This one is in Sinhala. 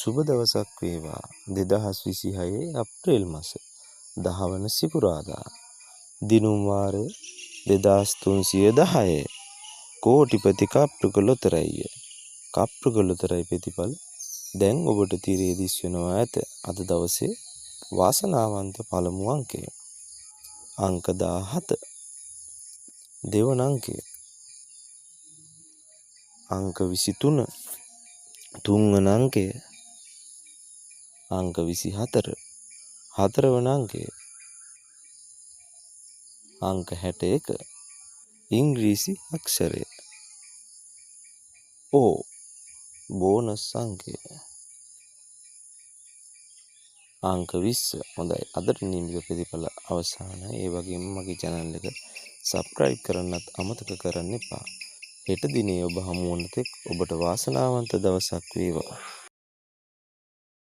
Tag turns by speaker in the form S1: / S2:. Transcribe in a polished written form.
S1: සුබ දවසක් වේවා. 2026 අප්‍රේල් මාස 10 වන සිකුරාදා. දිනුම් වාරය 2310. කෝටිපති කප්පක ලොතරැಯ್ය. කප්පක ලොතරැයි ප්‍රතිඵල දැන් ඔබට තිරයේ දිස් වෙනවා ඇත. අද දවසේ වාසනාවන්ත පළමු අංකය අංක 17, දෙවන අංකය අංක 23, තුන්වන අංකය අංක 24, හතරවන අංකය අංක 61, ඉංග්‍රීසි අක්ෂරය ඕ, බෝනස් අංකය අංක 20. හොඳයි, අදට නියමිත ප්‍රතිඵල අවසానයි. ඒ වගේම මගේ channel එක subscribe කරන්නත් අමතක කරන්න එපා. හෙට දිනේ ඔබ හමු වන තෙක් ඔබට වාසනාවන්ත දවසක් වේවා.